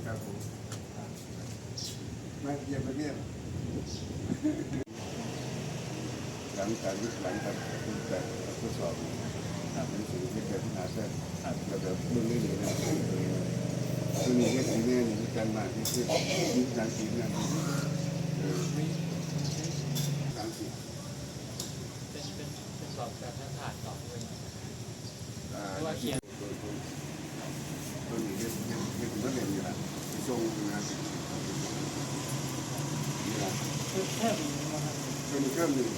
ครับผม มาเยี่ยม มาเยี่ยม หลังจากนี้ หลังจาก จากทดสอบ ครับ หนังสือเฮ็ดแบบฝึกหัด ครับ แล้วก็เบิ่งได้เลยนะ ตัวนี้เฮ็ดให้แม่นี่ มีการบ้านที่เฮ็ด มีภาษาอังกฤษนะ เออ ภาษาอังกฤษ เป็น เป็น เป็นสอบแบบทักษะสองเลย อ่า หรือว่าเขียน เพิ่น เพิ่น เพิ่นนี่เฮ็ด เฮ็ด เฮ็ดเบิดเลยนี่ล่ะ ไปส่งงานนี่ล่ะ เพิ่มเทอมหนึ่งบ่ครับ เพิ่มเทอมหนึ่ง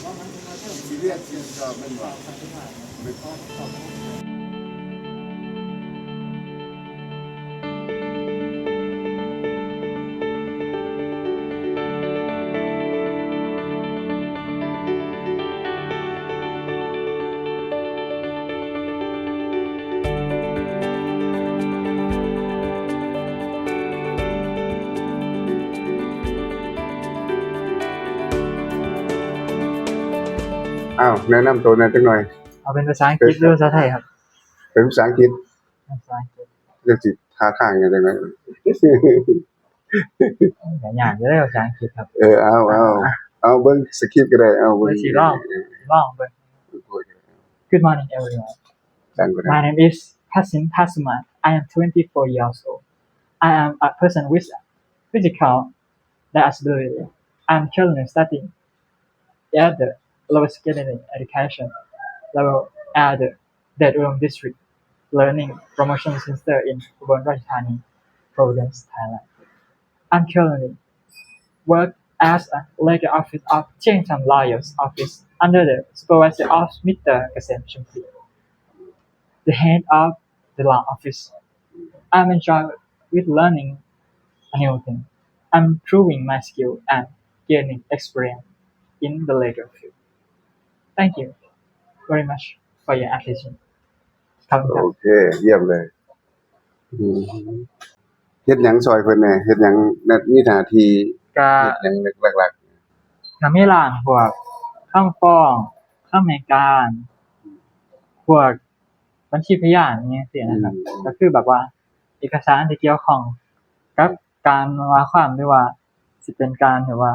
ว่ามันเป็นเทอม สิเรียน สิสอบแม่นบ่ สอบสุดท้าย แม่น สอบ สอบ ອ້າວ ແນະນຳໂຕແດ່ຈັກໜ່ອຍ. ເອົາເປັນພາສາອັງກິດ ເປັນ ຫຼືພາສາໄທຄັບ? ເປັນພາສາອັງກິດ. ພາສາອັງກິດ ຈັກຊິທ່າທາງຫຍັງຈັ່ງໃດ? ກໍຍາກຢູ່ເດ້ພາສາອັງກິດຄັບ. ເອີ ເອົາ ເອົາ ເອົາເບິ່ງສະຄຣິບກໍໄດ້ ເອົາເບິ່ງ ຊິລອງ ລອງເບິ່ງ. Good morning, everyone. My name is Pasin Tasuma. I am twenty-four years old. I am a person with physical disability. I am currently studying at the lower secondary education level at the Daturam District Learning Promotion Centre in Ubon Ratchadhani, Providence, Thailand. I'm currently work as a legal office of Chiengtham Lawyers Office under the supervision of Mister Kasem Chumphit, the head of the law office. I'm enjoy with learning a new thing, improving my skill and gaining experience in the legal field. Thank you very much for your attention. ຂອບຄຸນຄັບ. ໂອເຄ ຢ້ຽມເລີຍ. ອືມ ເຮັດຫຍັງຊ່ອຍເພິ່ນແດ່? ເຮັດຫຍັງ ມີໜ້າທີ່ ກະ ເຮັດຫຍັງຫຼັກໆ? ກະມີລ້າງພວກຄຳຟ້ອງ, ຄຳໃຫ້ການ, ພວກບັນຊີພະຍານ ອີ່ຫຍັງຈັ່ງຊີ້ນະຄັບ. ອືມ ກໍຄືແບບວ່າເອກະສານທີ່ກ່ຽວຂ້ອງກັບ ອືມ ການວ່າຄວາມ ຫຼືວ່າຊິເປັນການແບບວ່າ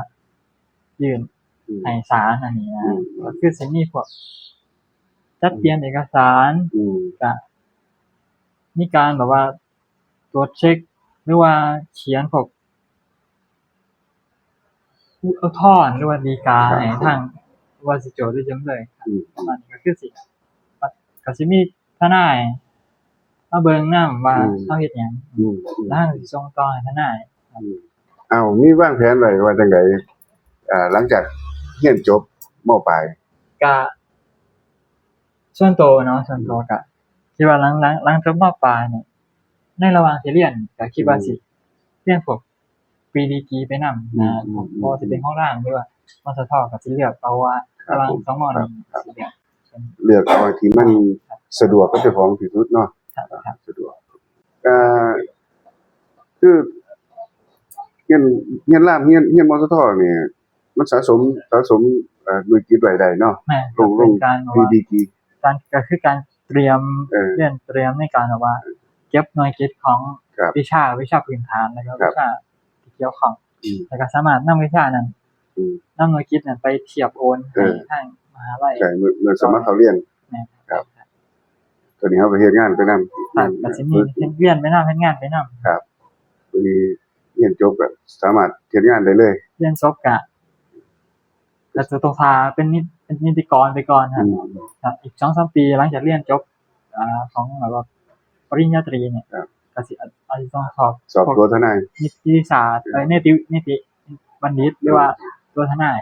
ຍື່ນ ອືມ ໃຫ້ສານອັນນີ້ນະ. ອືມ ກໍຄືຊິມີພວກຈັດ ອືມ ຕຽມເອກະສານ ອືມ ກະມີການແບບວ່າ ກວດເຊັກ ຫຼືວ່າຂຽນພວກອຸດທອນ ຫຼືວ່າດີກາ ໃຫ້ທາງ ບໍ່ວ່າຊິໂຈດ ຫຼືຈຳເລີຍ. ອືມ ປະມານນີ້ ກໍຄືຊິ ກໍຊິມີທະນາຍມາເບິ່ງນຳວ່າ ອືມ ເຮົາເຮັດຫຍັງ ອືມ ແລ້ວເຮົາກໍຊິສົ່ງຕໍ່ໃຫ້ທະນາຍ. ອືມ ເອົ້າ ມີວາງແຜນໄວ້ວ່າຈັ່ງໃດ ເອີ ຫຼັງຈາກຮຽນຈົບ ມ.ປາຍ? ກະສ່ວນໂຕເນາະ ສ່ວນໂຕ ອືມ ກະຄິດວ່າຫຼັງ ຫຼັງ ຫຼັງຈົບ ມ.ປາຍ ນີ້ ໃນລະຫວ່າງທີ່ຮຽນ ກໍຄິດວ່າ ອືມ ຊິຮຽນພວກ ປຣີດີກຣີ ໄປນຳ ອືມ ນະ ອືມ ບໍ່ວ່າຊິເປັນໂຮງແຮມ ຫຼືວ່າ ມສທ ກໍຊິເລືອກເອົາວ່າ ລະຫວ່າງສອງ ມ. ນີ້ ຊິເລືອກ ເລືອກເອົາທີ່ມັນ ສະດວກກັບເຈົ້າຂອງທີ່ສຸດເນາະ. ສະດວກ ກໍຄືຮຽນ ຮຽນລາມ ຮຽນ ຮຽນ ມສທ ນີ້ ມັນສະສົມ ສະສົມ ເອີ ໜ່ວຍກິດໄວ້ໄດ້ເນາະ. ແມ່ນ ລົງ ລົງ ປຣີດີກຣີ ການ ກໍຄືການຕຽມ ເອີ ຮຽນຕຽມໃນການແບບວ່າ ເກັບໜ່ວຍກິດຂອງ ວິຊາ ວິຊາພື້ນຖານ ແລ້ວກໍ ວິຊາທີ່ກ່ຽວຂ້ອງ ອືມ ແລ້ວກໍສາມາດນຳວິຊານັ້ນ ອືມ ນຳໜ່ວຍກິດນັ້ນໄປທຽບໂອນ ເອີ ໃຫ້ທາງມະຫາໄລ. ໃຊ່ ເມື່ອ ເມື່ອສະໝັກເຂົ້າຮຽນ. ແມ່ນ ໂຕນີ້ເຮົາກໍເຮັດງານໄປນຳ. ກໍຊິມີເຮັດວຽກໄປນຳ ເຮັດງານໄປນຳ. ໂຕນີ້ຮຽນຈົບກໍສາມາດເຮັດງານໄດ້ເລີຍ. ຮຽນຈົບກໍ ກໍຈະຕ້ອງຖ້າເປັນນິ ເປັນນິຕິກອນໄປກ່ອນ. ອືມ ອີກສອງສາມປີຫຼັງຈາກຮຽນຈົບ ອາ ຂອງແບບວ່າປະລິນຍາຕີນີ້ ກໍຊິອາດ ອາດຈະຕ້ອງສອບ ສອບຕົວທະນາຍ ນິຕິສາດ ເອີ ນິຕິ ນິຕິບັນດິດ ຫຼືວ່າຕົວທະນາຍ.